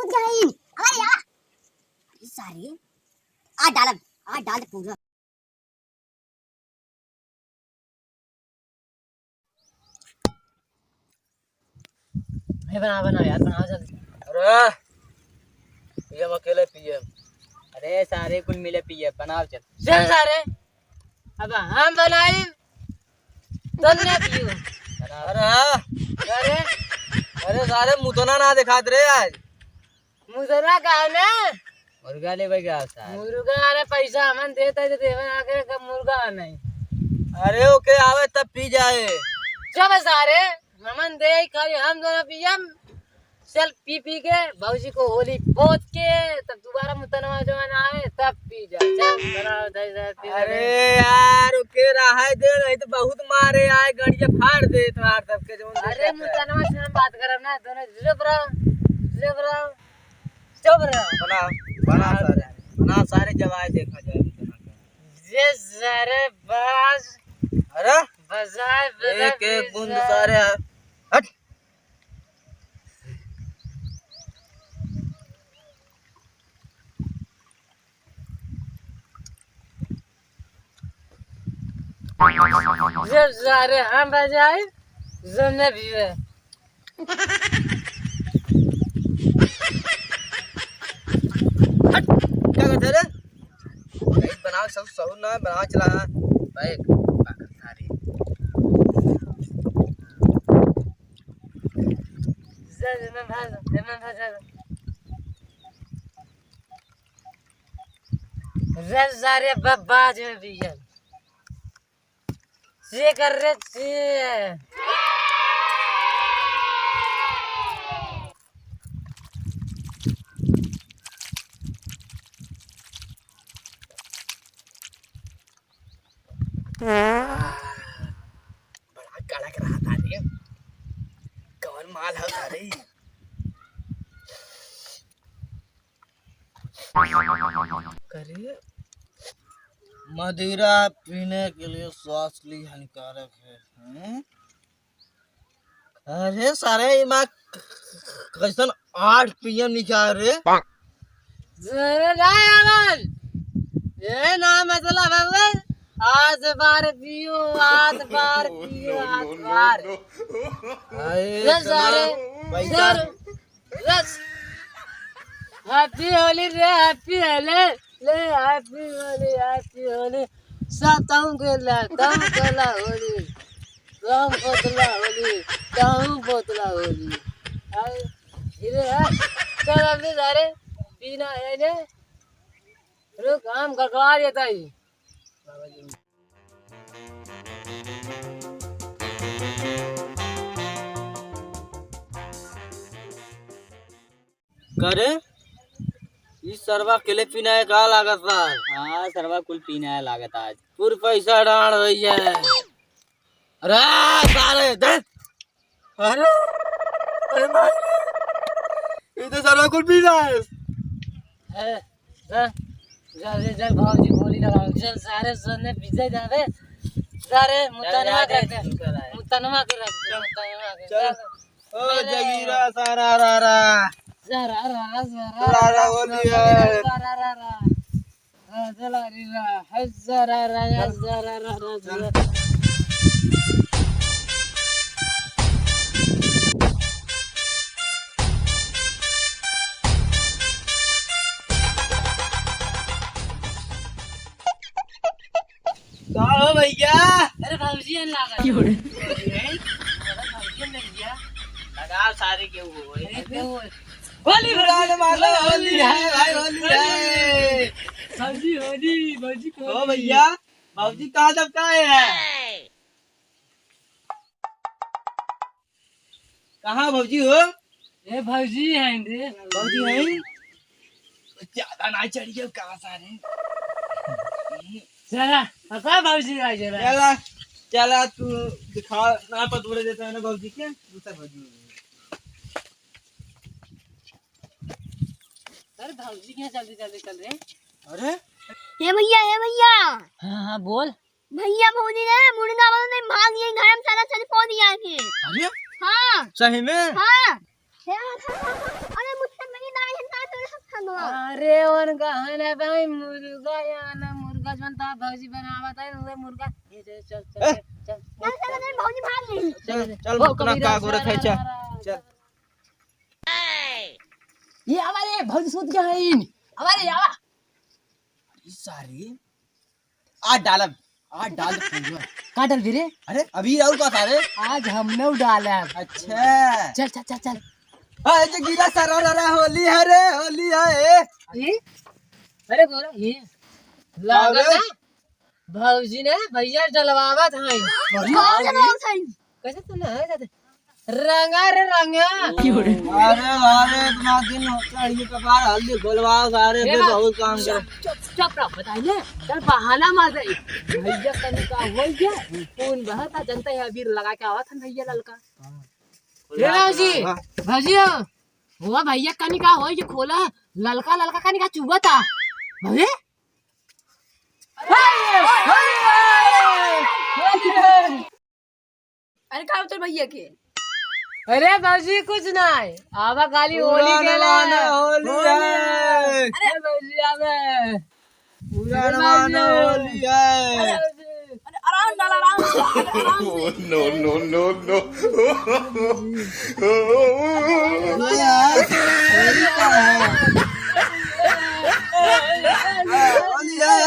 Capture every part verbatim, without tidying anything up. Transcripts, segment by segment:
कूद गई। अरे यार, अरे सारे, आज डालब, आज डाल पूरा। ए, बना, बना यार, बना जल्दी। अरे, ये हम अकेले पिए। अरे, सारे कुल मिले पिए, बनाओ चल। चल सारे, अब हम बनाई, तुम ना पियो। अरे, हाँ। अरे, अरे, सारे मुतना ना दिखात रे आज। मुर्गा का है ना? मुर्गा लेबे का सार? मुर्गा, अरे पैसा हमन देत है तो देवे, आके कब मुर्गा नहीं। अरे ओके आवे तब पी जाए। चुप सारे, हमन दे खाली हम दोनों पियम। चल पी पी के भौजी को होली पोत के तब दोबारा मुतनवा जवान आवे तब पी जा। चल बनाओ दे दे पी ले। अरे यार ओके रहाय दे, नहीं तो बहुत मारे आए गड़िया फाड़ दे तोहार सबके जवन अरे देखे। मुतनवा से हम बात करब ना, दोनों चुप रहो, चुप रहो। चुप रहो। बना, बना सारे, बना सारे, जब आए देखा जाए। ये सारे बाज। अरे? बजाए, बजाए, एक, एक बूंद बजाए। सारे, हट। जब सारे हम बजाए, जब न भी है। हट, क्या करते रे? भाई बनाओ, सब सहूर ना बनाओ, चला। भाई, पागल सारे। जा, जा, मैं भाग, मैं भाग, जा, जा। रे सारे बब्बा जो भी है। ये कर रे, ये। बड़ा कड़क रहा था रे। कौन माल है सारे? करे, मदिरा पीने के लिए स्वास्थ्य लिए हानिकारक है, हैं? अरे सारे, इमा कैसन आठ पी एम निकाल रे? अरे ना यार, ये ना मतलब है बे। आज बार पियो, आज बार पियो, आज बार। अरे ये इतना सारे, पैसा। सारे, Yes। Happy होली रे, happy होली। ले, happy होली, happy होली। सब तऊ के ला, तऊ के ला होली। राम बोतला होली, तऊ बोतला होली। हाय, धीरे है। चल, अभी सारे पीना है ने। रुक, हम गड़गड़ा देता ही। करे, ई सरवा अकेले पीना है का लागत बा? हाँ, सरवा कुल पीना है लागत आज। पूर पैसा डांड होई है। अरे, सारे, दे। अरे, अरे माई रे, ई तो सरवा कुल पीना है। ए, जा, जा रे, जा, भौजी बोली ना, भौजी, चल, सारे सोने पीछे जावे। सारे मुतनवा के रख दे, मुतनवा के रख दे, मुतनवा के। चल। ओ जगीरा, सारा रा रा। सारा रा रा, सारा रा रा, होली है। सारा रा रा। हाँ, चला रे रा, है सारा रा, है सारा रा रा, चल। का हो भैया? अरे भौजी है लागत। क्यों रे? भौजी है? अरे भौजी है भैया। लगाओ सारे के वो है। अरे के वो है। होली, होली, होली, मारो, होली है, भाई, होली है। भौजी होली, भौजी को ओ होली। भैया, भौजी कहाँ दबका है? कहाँ भौजी हो? ए भौजी है रे। भौजी है? ज्यादा ना चढ़ियो का सारे। चला, पका भौजी आ जरा। चला, चला तू दिखा ना पतोड़े देता है ना भौजी के, दूसरा भौजी। अरे भौजी के यहाँ जल्दी जल्दी चल रे। अरे हे भैया, हे भैया। हाँ, हाँ, बोल। भैया भौजी ने मुर्गा वाला नहीं भाग गए घर में सारा सज पो दिया के। अरे हाँ। सही में? हाँ। हे, अरे मुझसे नहीं ना भाई, मुर्गा या ना मुर्गा, जौन ता भौजी बनावत है, उहे मुर्गा। ये चल, चल, चल, ए? चल, चल। चल, चल, चल, भौजी भाग गई। चल, चल, ओ, अपना कबीरा, का गोरख है, चल, चल, चल। चल। ये आवा रे, भौजी सूत गया है इन। आवा रे, आवा। अरे सारी, आज डालब, आज डाल दे पूरा। का डाल दे रे? अरे अभी और का था रे? आज हमने डालब। अच्छा। चल, चल, चल, चल। हाँ, ये गिरा सारा रा रा, होली है रे, होली है। ए? ए? अरे बोला, ये अरे। लागल है। भौजी ने भैया डलवावत हैं। अरे। कहाँ डलवावत हैं? कैसे तू ना है जाते? रंगा रे रंगा। अरे, अरे, इतना दिन हो गया, ये कपार हल्दी घोलवाओ, सारे ये पे बात बहुत काम कर। चुप, चुप रहो, बताइए। चल बहाना मार दे। भैया कनी का हो गया? खून बहता, जनता है, अबीर लगा के आवत है भैया ललका। हाँ। हे भौजी, हाँ। भौजी हो। हुआ भैया कनी का हो, ये खोला, ललका, ललका कनी का चुआ था। भौजी? अरे का होत भैया के? अरे भौजी कुछ ना है, आवा खाली होली पूरा खेला है। जमाना होली है। अरे भौजी आवे। पूरा जमाना होली है। अरे आराम डाला, आराम से, आराम से। No, no, no, no। होली का है। होली है।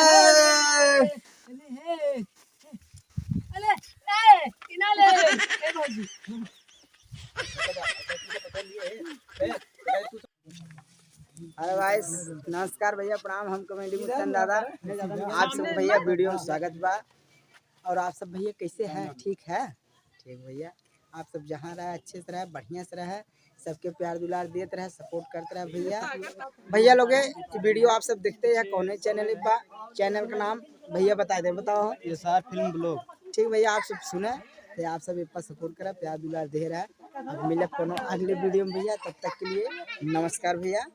अरे, ए, किनारे, ए भौजी। Hello guys, नमस्कार भैया, प्रणाम। हम comedy मुत्तन दादा, आप सब भैया video में स्वागत बा। और आप सब भैया कैसे हैं? ठीक है? ठीक भैया, आप सब जहाँ रहे अच्छे से रहे, बढ़िया से रहे, सबके प्यार दुलार देत रहे, support करत रहे भैया। भैया लोगे, ये video आप सब देखते हैं कौने channel पर, channel का नाम भैया बता दे, बताओ। ये सार फिल्म vlog। ठीक भैया, आप सब सुने, तो आप सब एक बार support करा, प्यार दुलार दे रहा। अब मिले कोनो अगले video में भैया, तब तक के लिए नमस्कार भैया।